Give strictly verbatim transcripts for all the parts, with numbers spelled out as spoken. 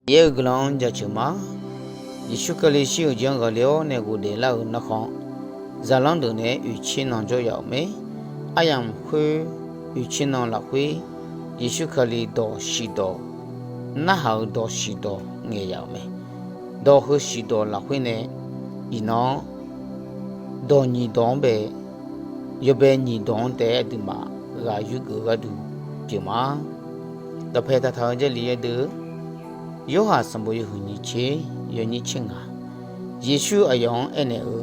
Miqyaer-euq guiqlanq-anr jaceuq ma. Yeqsur Kali shir-euq jeq-anr ghaqle-awr nae ghofdaef lar-euq narkhan, zaqlanr deuq naeq-aer oeqtser nan jawr yaf-euq mae. Aryamq khoer oeqtser nan lafkhoer, Yeqsur Kali dawq shiqdawq, narhaq-euq dawq shiqdawq ngaeq yaf-euq mae. Dawq heu shiqdawq lafkhoer nae, iqnan-anr dawq nyiq dawq-anr bae, yawbae nyiq dawq-anr taef-aer aqduimaf ghaq yurgeuf gharduq pyeuf ma. Dawqpae taqtaq-eu Jarlif yadeuq, Yorhaq sanqbof yawhuiq nyiq tser, yawnyir tser ngaq. Yeqsur aqyawf-anr aernaeq-eu,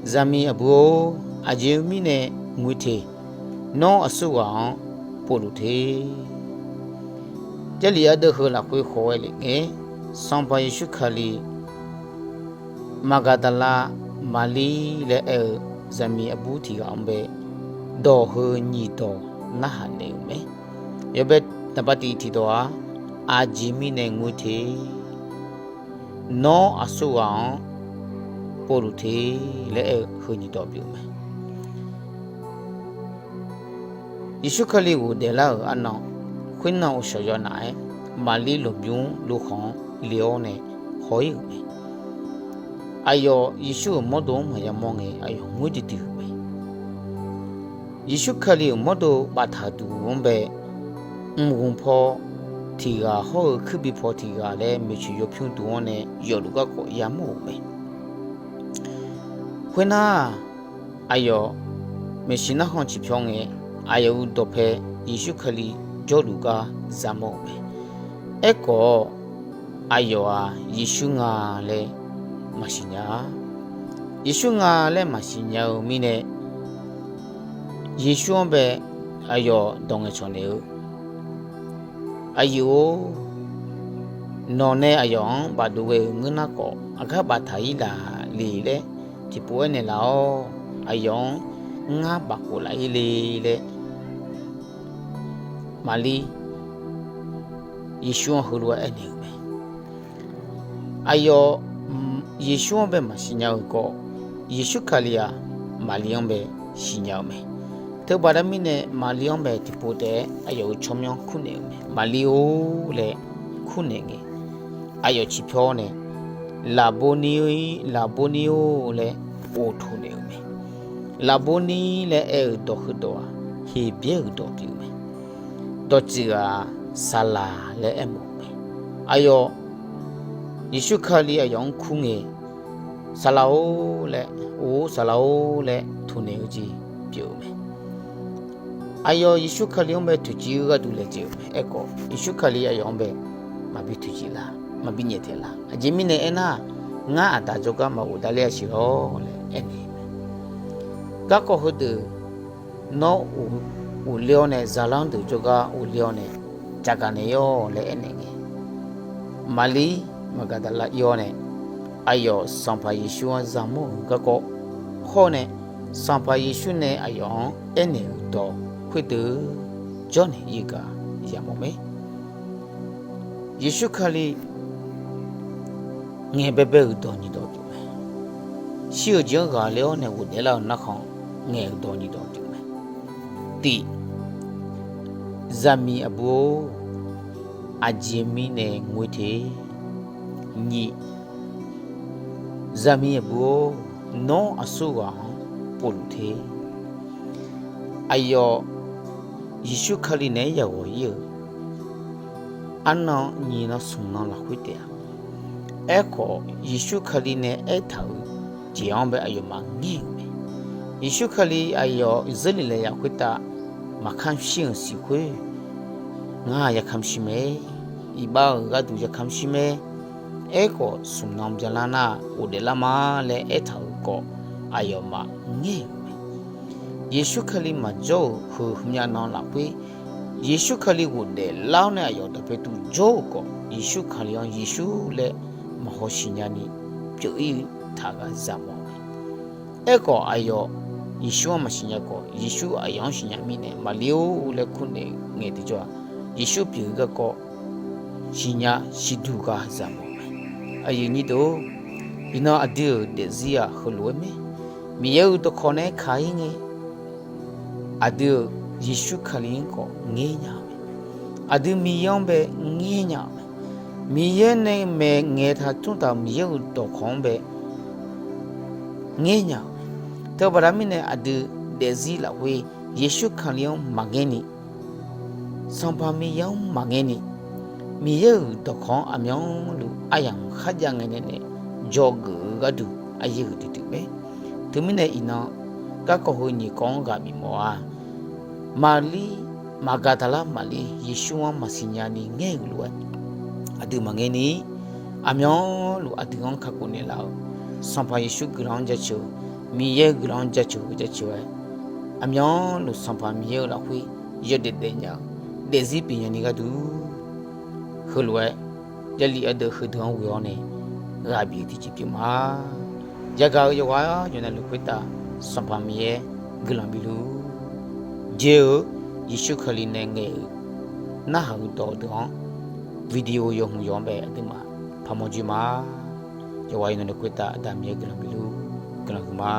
Zaqmiq aqbur-or, aqjeq mirnae ngoe te. Nawr aqsurghaq-anr povluf te. Jarlif ardeuv heu lafkhoer khawf-aer le ngae, Sanqpaq Yeqsur Kali Maqgaqdaqlav Maqlir laer aer-eu zaqmiq aqbur tiq ghaq-anr bae dawq heu nyiq dawq narhaq naeq-euq mae. Yawbae naqba tiq tiqdawq-aq, aqjeq mirnae ngoe te. Nawr aqsurghaq-anr povluf te laer aer-eu heu nyiq dawq pyeuf-eu mae. Yeqsur Kali ghofdaef lar-euq arnan, khoernan uqshawq yawnaf-aer, Maqlir lmqbymr lokhanq-anr le-awr nae haw-ir-euq mae. Aqyawf Yeqsur-euq mawrdo-anr maqya mawr ngae, aqyawf ngoer duidui-euq mae. Yeqsur Kali-euq mawrdo baftaq duq-anr bae, mqghmq paw tiq ghaq hawr-eu kuirbi paw tiq ghaq laer maeqtsoeq yawpymr duq-anr nae yawfluf garkawv yamawr-euq mae. Khoernar, aqyawf maeqshi narkhan ciqpyaw ngae, aqyawf-euq dawqpae Yeqsur Kali jawrluf gar yamawr-euq mae. Aerkhawf, aqyawf-aq Yeqsur nga laer maqsiq nya-a. Yeqsur nga laer maqsiq nya-eu mirnae, Yeqsur-anr bae aqyawf dawq ngaeqcawq naeq-eu, Aqyuif-or, nawq nae aqyawf-anr bafdov ghae-euq ngeur nar khawf, aqgar baftaq-ir laf le laer tiqpov aernaeq laf-awr, aqyawf-anr ngar bafkhof laf-ir le laer Maqlir Yeqsur-anr heulof-aer aernaeq-euq mae. Aqyawf Yeqsur-anr bae maqsiq nya-eu khawf, Yeqsur Kali-aq Maqlir-anr bae siqnya-eu mae. Teubaqda mirnae Maqlir-anr bae tiqpov taef-aer aqyawf-euq tsawrmyanr kurnaeq-eu mae. Maqlir-or laer kurnaeq ngae, aqyawf ciqpyaw-awr nae, Laqbor nir-ir, Laqbor nir-or laer ov toq naeq-euq mae. Laqbor nir laer aer-euq dawq heudawq-aq, Heqbyaer-euq dawq pyeuf-eu mae. Dawqtsuif ghaq-aq, Saqlaq laer aermawf-eu mae. Aqyawf Yeqsur Kali aqyawf-anr kur ngae, Saqlaq-or laer, or Saqlaq-or laer toqnaeq-eu jeq pyeuf-eu mae. Aqyawf Yeqsur Kali-anr bae toeqciv-eu gharduq laejae-euq mae. Aerkhawf, Yeqsur Kali aqyawf-anr bae maqbi toeqciv la, maqbi nyaeftaeq la. Aqjeq mirnae aernar, ngar Aqda jawrgar maqghofdav ler-a siq lawr laer aernaeq-eu mae. Garkawv heudeuq nawr ghofler-awr nae, zaqlanr deuq jawrgar ghofler-awr nae, caqgaq naeq-ir-awq laer aernaeq ngae, Maqlir Maqgaqdaqlav ir-awr nae, aqyawf Sanqpaq Yeqsur-anr yamawr-euq garkawv hawr nae, Sanqpaq Yeqsur nae aqyawf-anr aernaeq-euq dawq khoerdeuq jawrnaeq ir-eu gar yamawr mae. Yeqsur Kali ngaeq baebae-euq dawq nyiq dawq pyeuf mae. Shir-euq jeq-anr ghaqler-awr nae ghofdaef lar-euq narkhan ngaeq-euq dawq nyiq dawq pyeuf mae. Tiq, zaqmiq aqbur-or, aqjeq mirnae ngoe te. Nyiq, zaqmiq aqbur-or, nawr aqsurghaq-anr povluf te. Aqyawf Yeqsur Kali naeq-aer yaghawq ir-euq arnan nyiq nan smq nan lafkhoer taef-a. Aerkhawf, Yeqsur Kali nae aertaq-euq jeq-anr bae aqyawfmaf ngaer-euq mae. Yeqsur Kali aqyawf Irsaqleqlav yaf khoertav maqkamq shir-euq siq khoer, ngar yakamq shir mae. Iqbax-euq gharduq yakamq shir mae. Aerkhawf, smq nan byanlar nar ghofdaef lar ma laer aertaq-euq khawf, aqyawfmaf ngaer-euq mae. Yeqsur Kali maqjawr-euq heu hmq nya nan lafkhoer, Yeqsur Kali ghofdaef lar-awr nae aqyawf dawqpae tuv jawr-euq khawf, Yeqsur Kali-anr Yeqsur laer maqhaw siqnya ni pyeuf-ir taq ghaq yamawr-eu mae. Aerkhawf, aqyawf Yeqsur-anr maqsiqnya khawf, Yeqsur aqyawf-anr siqnya mirnae, Maqlir-or laer kurnaeq ngae tiqjawr-aq, Yeqsur pyeuf-eu garkawv siqnya siqduq ghaq yamawr-eu mae. Aqyuif nyir deuq-or, iqnan aqdui-euq daefzir-aq heulof-aer mae. Miqyaer-euq dawqkawq nae aerkaq-ir ngae, aqdui-euq Yeqsur Kali-anr khawf ngaer nya-eu mae. Aqdui Miqyaer-anr bae ngaer nya-eu mae. Miqyaer nae maeqngaeq taq tsmr taq-euq Miqyaer-euq dawqkawq-anr bae ngaer nya-awq. Teubaqda mirnae aqdui daefzir lafkhoer Yeqsur Kali-anr maqngaer ni, Sanqpaq Miqyaer-anr maqngaer ni, Miqyaer-euq dawqkawq-anr aqmyanluf aryamq kharjav ngae nae nae dzawgeuf-eu gharduq aqyuif huiqdui dui mae. Teumirnae iqnan garkawv heu nyiq kawv-anr ghaq bif mawf-a. Maqlir, Maqgaqdaqlar Maqlir Yeqsur-anr maqsiq nya ni ngaer-euq lof-aer, aqdui maqngaer ni, aqmyanluf aqdui-anr kakhof naeqlaf-eu Sanqpaq Yeqsur guiqlanq-anr jaceuq-eu, Miqyaer guiqlanq-anr jaceuq-eu jaceuq-aer, aqmyanluf Sanqpaq Miqyaer-euq lafkhoer yawdaef daefnya-eu daefzir pyeufnya ni gharduq, heulof-aer Jarlif ardeuv heudeuq-anr ghoe-awr nae ghaq bif-eu tiqjeq pyeuf ma. Yagaq-eu yawqghaq yawqnavluf khoertav Sanqpaq Miqyaer guiqlanq bifluf, jae-eu Yeqsur Kali nae ngaeq-euq narhaq-eu dawq deuq-anr video yawhmq yawq-anr bae aqduimaf paqmawr joe ma. Yawqghaq yawqnavluf khoertav Aqda Miqyaer guiqlanq bifluf, guiqlanq huiqma.